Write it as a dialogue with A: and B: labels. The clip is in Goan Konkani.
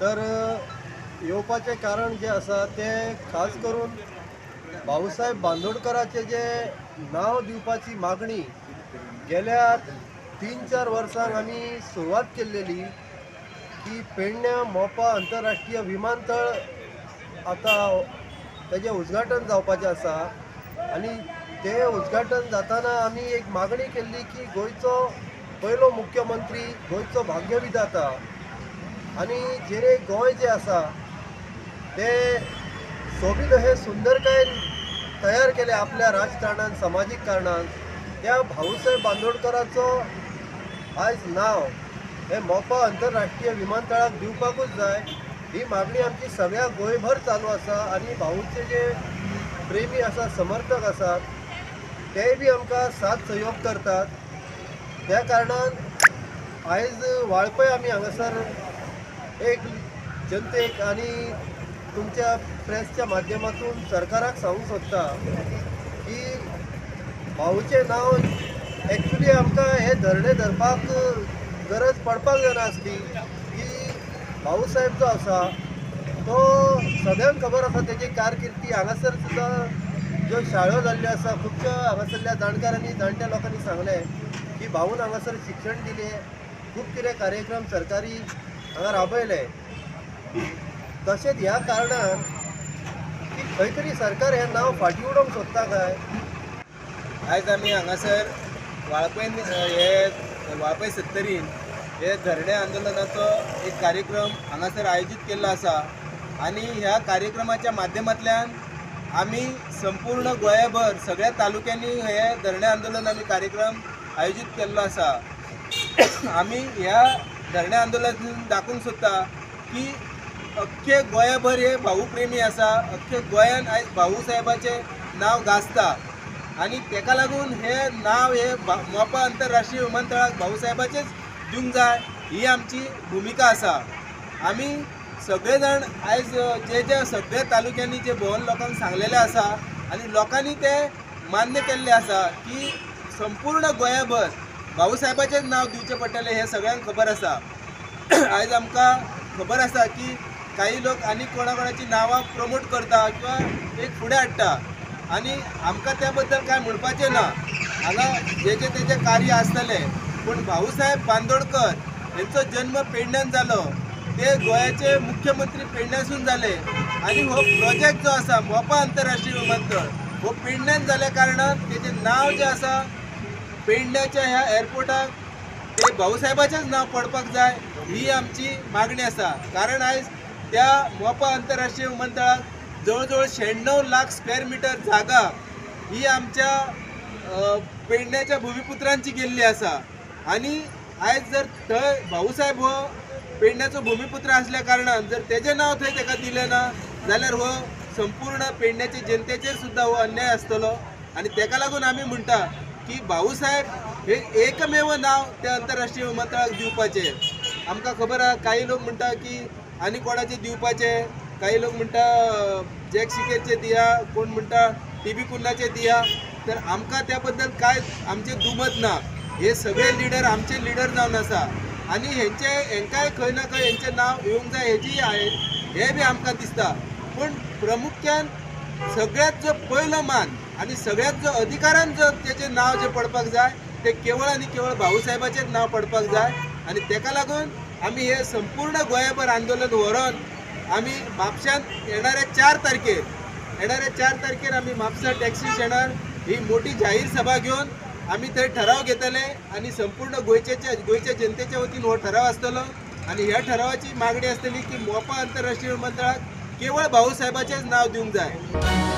A: तर येवपाचें कारण जें आसा तें खास करून भाऊसाहेब बांदोडकराचें जें नांव दिवपाची मागणी गेल्या 3-4 वर्सांक आमी सुरवात केल्लेली की पेडण्या मोपा आंतरराष्ट्रीय विमानतळ आतां तेजें उद्घाटन जावपाचें आसा आनी तें उद्घाटन जाताना आमी एक मागणी केल्ली की गोंयचो पयलो मुख्यमंत्री, गोंयचो भाग्यविधाता आनी जेणे गोंय जें आसा तें सोबीत अशें सुंदरकायेन तयार केलें आपल्या राजकारणान, समाजीक कारणान, त्या भाऊसाहेब बांदोडकराचो आयज नांव हें मोपा आंतरराष्ट्रीय विमानतळाक दिवपाकूच जाय ही मागणी आमची सगळ्या गोंयभर चालू आसा. आनी भाऊचे जे प्रेमी आसा, समर्थक आसात, तेय बी आमकां साथ सहयोग करतात. त्या कारणान आयज वाळपय आमी हांगासर एक जनतेक आनी तुमच्या प्रेसच्या माध्यमातून सरकाराक सांगूंक सोदता की भाऊचें नांव एक्चुली आमकां हे धरणे धरपाक गरज पडपाक जायना आसली की भाऊसाहेब जो आसा तो सगळ्यांक खबर आसा तेजी कारकिर्दी. हांगासर सुद्दां ज्यो शाळो जाल्ल्यो आसा, खुबश्या हांगासरल्या जाणकारांनी, जाणट्या लोकांनी सांगलें की भाऊन हांगासर शिक्षण दिलें, खूब कितें कार्यक्रम सरकारी हांगा राबयले. तशेंच ह्या कारणान की खंय तरी सरकार हें नांव फाटीं उडोवंक सोदता काय.
B: आयज आमी हांगासर वाळपयन हे वाळपय सत्तरीन हे धरणे आंदोलनाचो एक कार्यक्रम हांगासर आयोजीत केल्लो आसा आनी ह्या कार्यक्रमाच्या माध्यमांतल्यान आमी संपूर्ण गोंयभर सगळ्या तालुक्यांनी हे धरणे आंदोलन आमी कार्यक्रम आयोजीत केल्लो आसा. आमी ह्या धरणे आंदोलनान दाखोवंक सोदता की अख्खे गोंयभर हे भाऊ प्रेमी आसा, अख्खे गोंयान आयज भाऊ साहेबाचें नांव गाजता आनी तेका लागून हे नांव हे मोपा आंतरराष्ट्रीय विमानतळाक भाऊसाहेबाचेच दिवंक जाय ही आमची भुमिका आसा. आमी सगळे जाण आयज जे जे सगळे तालुक्यांनी जे भोवन लोकांक सांगलेलें आसा आनी लोकांनी ते मान्य केल्लें आसा की संपूर्ण गोंयभर भाऊसाहेबाचेच नांव दिवचें पडटलें हें सगळ्यांक खबर आसा. आयज आमकां खबर आसा की काही लोक आनी कोणा कोणाची नांवां प्रमोट करता किंवा एक फुडें हाडटा आनी आमकां त्या बद्दल कांय म्हणपाचें ना. हांगा जे जे तेजें कार्य आसतलें, पूण भाऊसाहेब बांदोडकर हेंचो जन्म पेडण्यान जालो, ते गोंयाचे मुख्यमंत्री पेडण्यासून जाले आनी हो प्रोजेक्ट जो आसा मोपा आंतरराष्ट्रीय विमानतळ हो पेडण्यान जाल्या कारणान तेजें नांव जें आसा पेडण्याच्या ह्या एअरपोर्टाक ते भाऊसाहेबाचेंच नांव पडपाक जाय ही आमची मागणी आसा. कारण आयज त्या मोपा आंतरराष्ट्रीय विमानतळाक जवळ जवळ 96 लाख स्क्वेअर मिटर जागा ही आमच्या पेडण्याच्या भुमिपुत्रांची गेल्ली आसा आनी आयज जर थंय भाऊसाहेब हो पेडण्याचो भुमिपुत्र आसल्या कारणान जर तेजें नांव थंय तेका दिलें ना जाल्यार हो संपूर्ण पेडण्याचे जनतेचेर सुद्दां हो अन्याय आसतलो आनी तेका लागून आमी म्हणटा की भाऊसाहेब हे एकमेव नांव त्या आंतरराष्ट्रीय विमानतळाक दिवपाचें. आमकां खबर आहा काही लोक म्हणटा की आनी कोणाचें दिवपाचें, काही लोक म्हणटा जॅक सिकेरचें दिया, कोण म्हणटा टी बी कुन्नाचें दिया, तर आमकां त्या बद्दल कांय आमचें दुमत ना. हे सगळे लिडर आमचे लिडर जावन आसा आनी हेंचे हेंकांय खंय ना खंय हेंचें नांव येवंक जाय हेजी हें बी आमकां दिसता. पूण प्रामुख्यान सगळ्यांत जो पयलो मान आनी सगळ्यांत जो अधिकारान जो तेजें नांव जें पडपाक जाय तें केवळ आनी केवळ भाऊसाहेबाचेंच नांव पडपाक जाय आनी तेका लागून आमी हे संपूर्ण गोंयभर आंदोलन व्हरोन आमी म्हापश्यांत येणाऱ्या 4 तारखेर, येणाऱ्या 4 तारखेर आमी म्हापसा टॅक्सी स्टँडार ही मोठी जाहीर सभा घेवन आमी थंय ठराव घेतले आनी संपूर्ण गोंयच्या जनतेच्या वतीन हो ठराव आसतलो आनी ह्या ठरावाची मागणी आसतली की मोपा आंतरराष्ट्रीय विमानतळाक केवळ भाऊसाहेबाचेंच नांव दिवंक जाय.